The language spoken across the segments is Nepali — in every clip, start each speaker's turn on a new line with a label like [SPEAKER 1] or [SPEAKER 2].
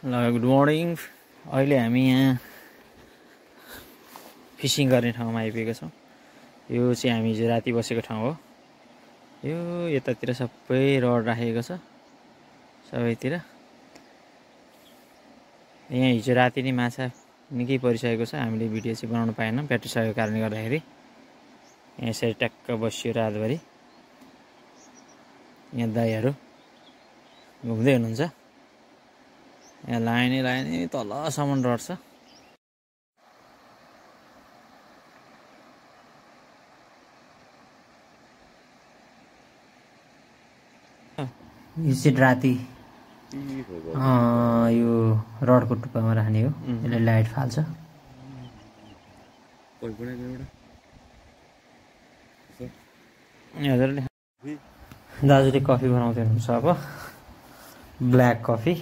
[SPEAKER 1] ल गुड मर्निङ। अहिले हामी यहाँ फिसिङ गर्ने ठाउँमा आइपुगेका छौँ। यो चाहिँ हामी हिजो राति बसेको ठाउँ हो। यो यतातिर सबै रड राखेको छ सबैतिर। यहाँ हिजो राति नै माछा निकै परिसकेको छ। हामीले भिडियो चाहिँ बनाउनु पाएनौँ ब्याट्री सकेको कारणले गर्दाखेरि। यहाँ यसरी ट्याक्क बसियो रातभरि। यहाँ दाइहरू घुम्दै हुनुहुन्छ। यहाँ लाइनै तलसम्म रड छ। यो चाहिँ राति यो रडको टुप्पामा राख्ने हो। यसले लाइट फाल्छ। हजुरले दाजुले कफी बनाउँदै हुनुहुन्छ अब, ब्ल्याक कफी।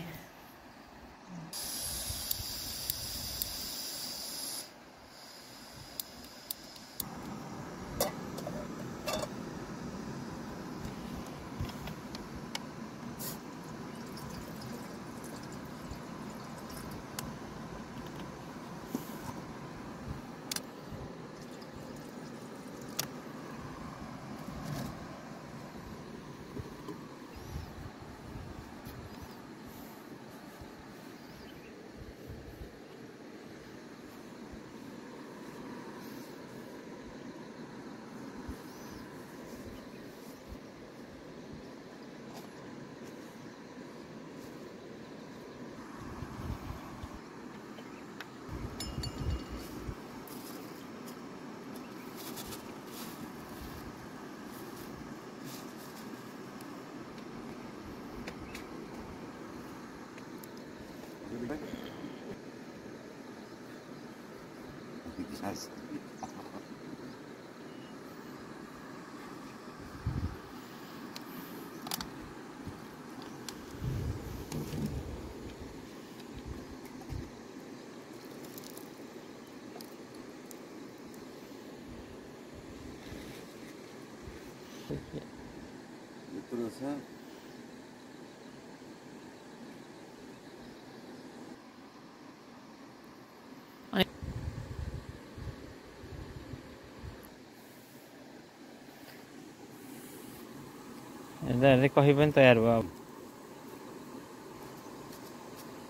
[SPEAKER 1] हेर्दा कफी पनि तयार भयो।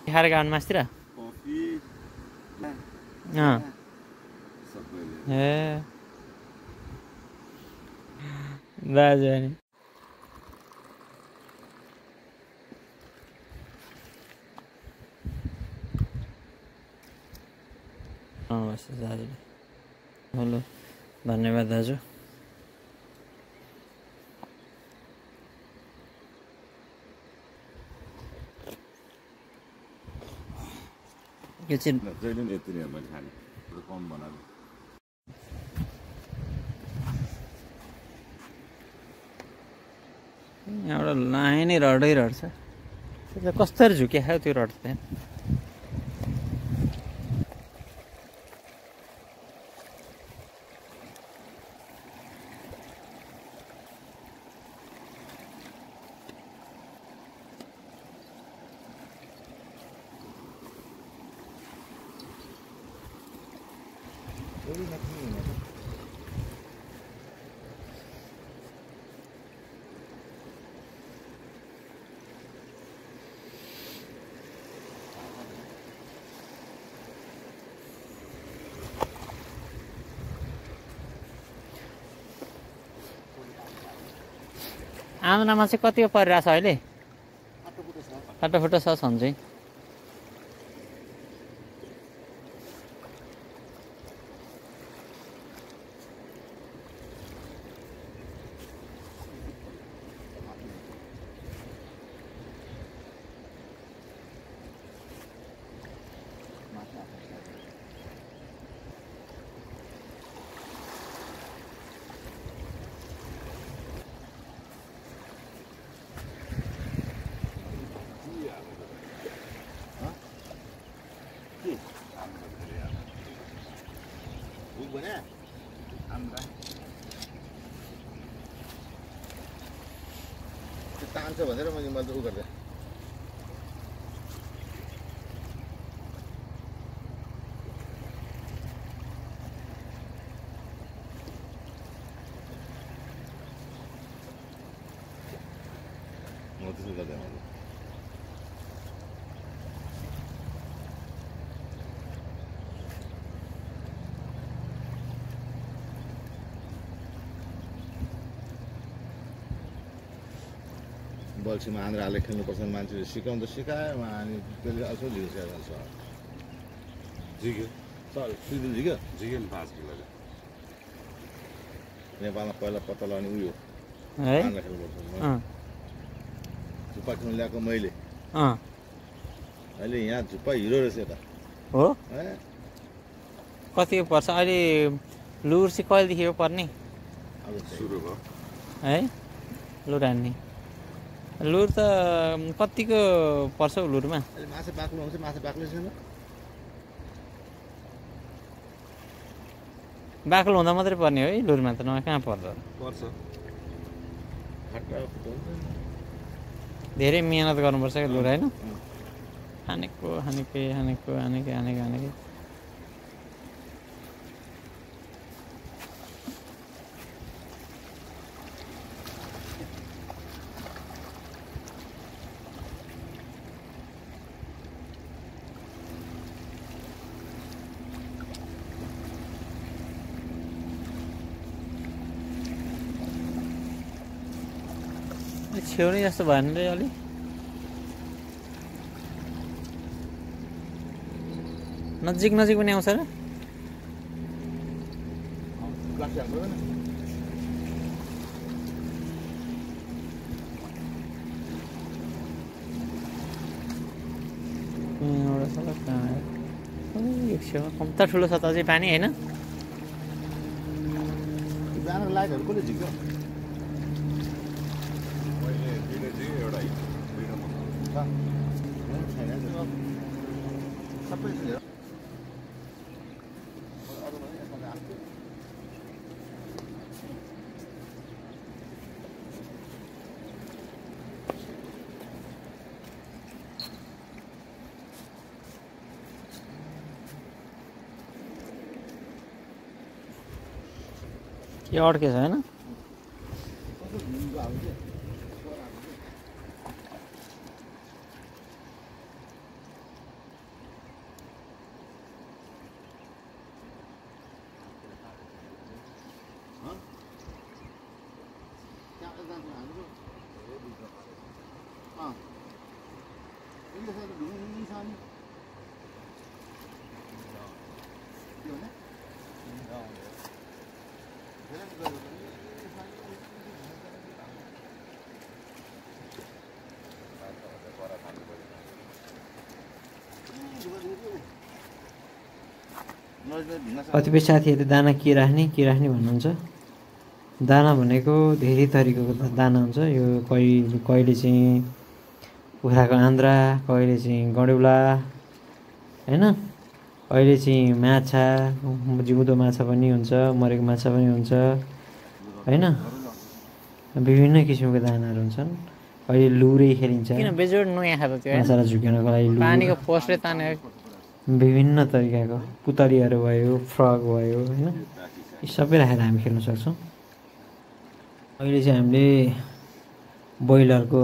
[SPEAKER 1] खाएर गाउनु मास्तिर ए दाजु अनि दाजुले। हेलो, धन्यवाद दाजु। यो चाहिँ यहाँबाट लाइनै रडै रड छ। त्यो कस्तरी झुक्या खायो त्यो रड त्यहाँ। आम्दामा चाहिँ कति परिरहेछ अहिले? फाटोफुटो छ सन्चै।
[SPEAKER 2] तान्छ भनेर मैले उ गर्दै बल्छीमा आन्द्राले खेल्नुपर्छ मान्छेले सिकाउनु त सिकायो अनि त्यसले असो झिक्छ
[SPEAKER 3] झिक्यो
[SPEAKER 2] सर सिधो झिक्यो
[SPEAKER 3] झिक्यो नि 5 किलो
[SPEAKER 2] नेपालमा पहिला पत्ता लगाउने उयो
[SPEAKER 1] है
[SPEAKER 2] आन्द्रा खेल्नुपर्छ झुप्पा खेल्नु ल्याएको मैले अहिले यहाँ झुप्पा हिरो रहेछ त
[SPEAKER 1] हो कतिको पर्छ अहिले लुर चाहिँ कहिलेदेखि हो पर्ने
[SPEAKER 3] सुरु भयो
[SPEAKER 1] है लुर हान्ने लुर त कतिको पर्छ हौ लुरमा
[SPEAKER 2] अहिले माछा बाक्लो हुन्छ माछा बाक्लै छैन
[SPEAKER 1] बाक्लो हुँदा मात्रै पर्ने हो है लुरमा त नभए कहाँ पर्छ
[SPEAKER 3] पर्छ
[SPEAKER 2] फाटा हुन्छ
[SPEAKER 1] धेरै मिहिनेत गर्नुपर्छ क्या लुर होइन हानेको हानेकै हानेको हानेकै हानेकै हानेकै छेउ नै जस्तो भएन रे अलि नजिक नजिक पनि आउँछ र
[SPEAKER 2] गाँसी हाल्नु पर्दैन
[SPEAKER 1] एउटा सडक कहाँ आयो एक छेउमा कम्ता ठुलो छ त अझै पानी होइन
[SPEAKER 2] बिहानको लाइटहरू कसले झिक्यो
[SPEAKER 3] मैले दुईटा झिक्यो एउटा
[SPEAKER 2] छैन सबै
[SPEAKER 1] यो अड्केछ होइन कतिपय साथीहरूले दाना के राख्ने भन्नुहुन्छ दाना भनेको धेरै तरिकाको दाना हुन्छ यो कहिले चाहिँ कुखुराको आन्द्रा कहिले चाहिँ गडेउला होइन कहिले चाहिँ माछा जिउँदो माछा पनि हुन्छ मरेको माछा पनि हुन्छ होइन विभिन्न किसिमको दानाहरू हुन्छन् कहिले लुरै खेलिन्छ माछालाई झुक्याउनको लागि पानीको फोर्सले तानेको विभिन्न तरिकाको पुतलीहरू भयो फ्रग भयो होइन यी सबै राखेर हामी खेल्न सक्छौँ अहिले चाहिँ हामीले ब्रोइलरको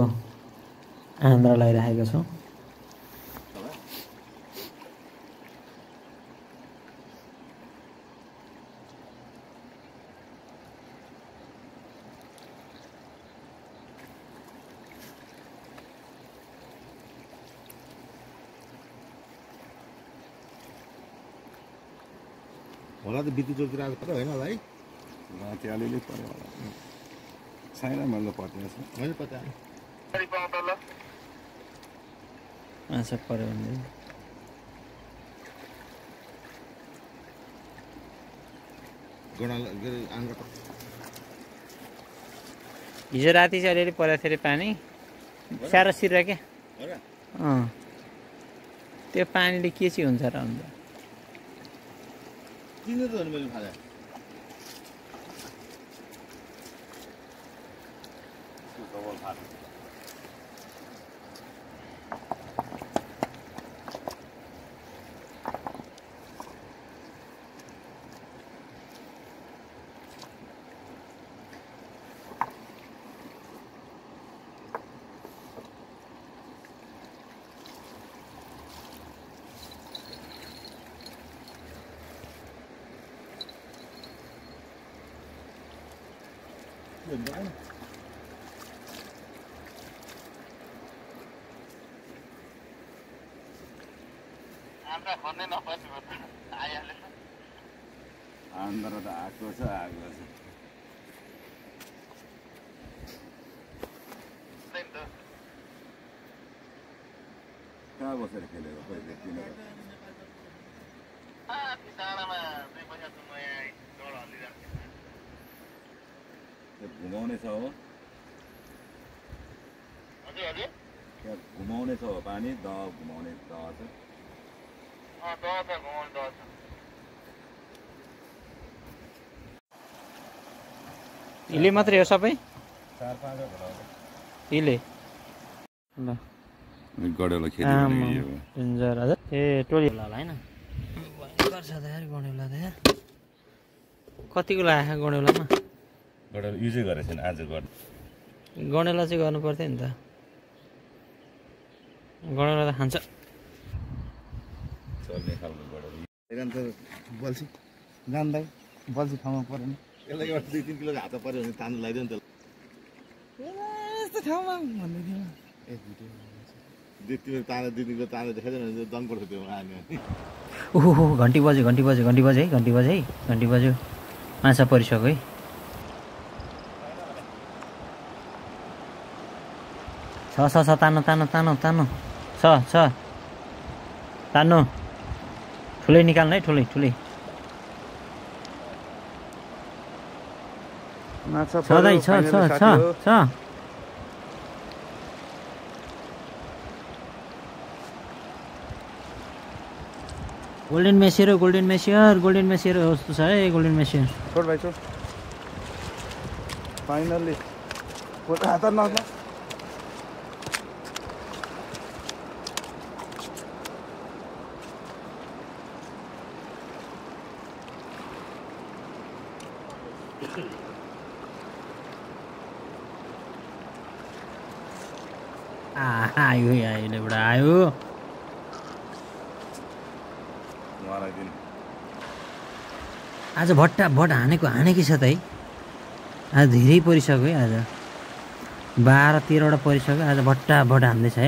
[SPEAKER 1] आन्द्रा लगाइराखेका छौँ
[SPEAKER 2] होला त बित्ती चोकतिर आएको पऱ्यो होइन होला है
[SPEAKER 3] राति अलिअलि पऱ्यो होला छैन मैले पर्दैन
[SPEAKER 2] मैले पत्ता
[SPEAKER 1] माछा पऱ्यो भने हिजो राति चाहिँ अलिअलि परेको थियो अरे पानी साह्रो सिर्रा क्या त्यो पानीले के चाहिँ हुन्छ र अन्त
[SPEAKER 2] किन त मैले खाँदा
[SPEAKER 3] आन्द्रा त आएको छ आएको छ कहाँ बसेर खेलेको पहिले किन घुमाउने छ हो त्यहाँ घुमाउने छ हो पानी दह घुमाउने दह छ
[SPEAKER 1] इले मात्रै हो सबै
[SPEAKER 3] 4-5 होला
[SPEAKER 1] इले ल
[SPEAKER 3] गडेलो खेल्ने यो
[SPEAKER 1] डेन्जर हजुर ए टोली होला हैन भयंकर छ त यार गडेला त यार कतिको लाग्यो गडेलामा
[SPEAKER 3] गडेलो युजै गरेछ नि आज गर्
[SPEAKER 1] गडेला चाहिँ गर्नु पर्थ्यो नि त गडेला त खान्छ
[SPEAKER 3] चल्ने खालको गडेलो
[SPEAKER 2] एकान्त बल्छी
[SPEAKER 4] जान्दै बल्छी ठाउँमा परेन
[SPEAKER 2] यसलाई एउटा 2-3 किलो हात पर्यो भने तान्नु लगाइदियो नि त
[SPEAKER 4] यस्तो ठाउँमा भन्दै थियो ए
[SPEAKER 2] तिमीले ताने 2 किलो ताने देखाइदियो भने दङ पर्छ त्यो आनी
[SPEAKER 1] ओहो घन्टी बज्यो है घन्टी बज्यो माछा परिसक्यो है छ तान्नु छ तान्नु ठुलै निकाल्नु है ठुलै
[SPEAKER 4] माछा
[SPEAKER 1] छ गोल्डन मेसियर हो जस्तो छ है गोल्डन मेसियर
[SPEAKER 4] छोड भाइ छोड फाइनल्ली फोटो हात नहोस्
[SPEAKER 1] आयो यहाँबाट आयो आज भट हानेकै छ त है आज धेरै परिसक्यो है आज 12-13वटा परिसक्यो आज भट हान्दैछ है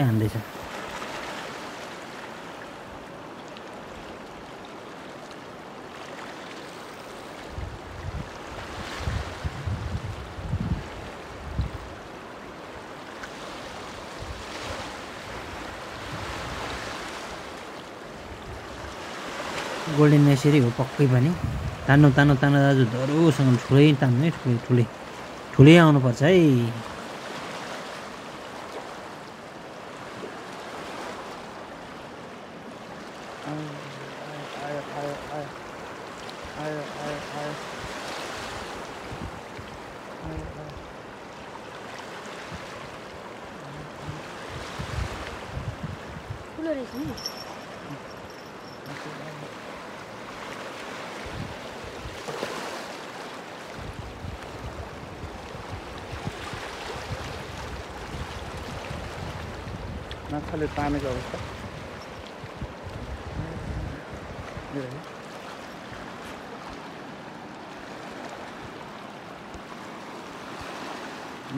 [SPEAKER 1] गोल्डन मेसेरी हो पक्कै पनि तान्नु दाजु धरोसँग ठुलै तान्नु है ठुलै आउनुपर्छ है
[SPEAKER 4] माछाले तानेको अवस्था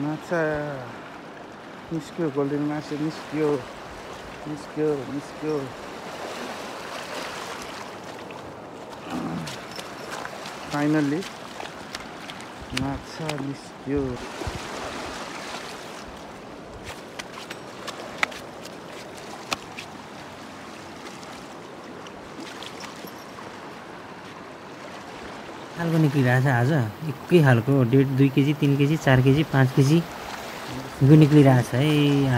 [SPEAKER 4] माछा निस्क्यो गोल्डन माछा निस्क्यो फाइनल्ली माछा निस्क्यो
[SPEAKER 1] खालको निक्लिरहेछ आज एकै खालको 1.5-2 केजी 3 केजी 4 केजी 5 केजी निक्लिरहेछ है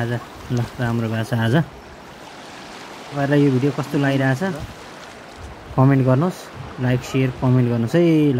[SPEAKER 1] आज ल राम्रो भएको छ आज तपाईँहरूलाई यो भिडियो कस्तो लागिरहेछ कमेन्ट गर्नुहोस् लाइक सेयर कमेन्ट गर्नुहोस् है ल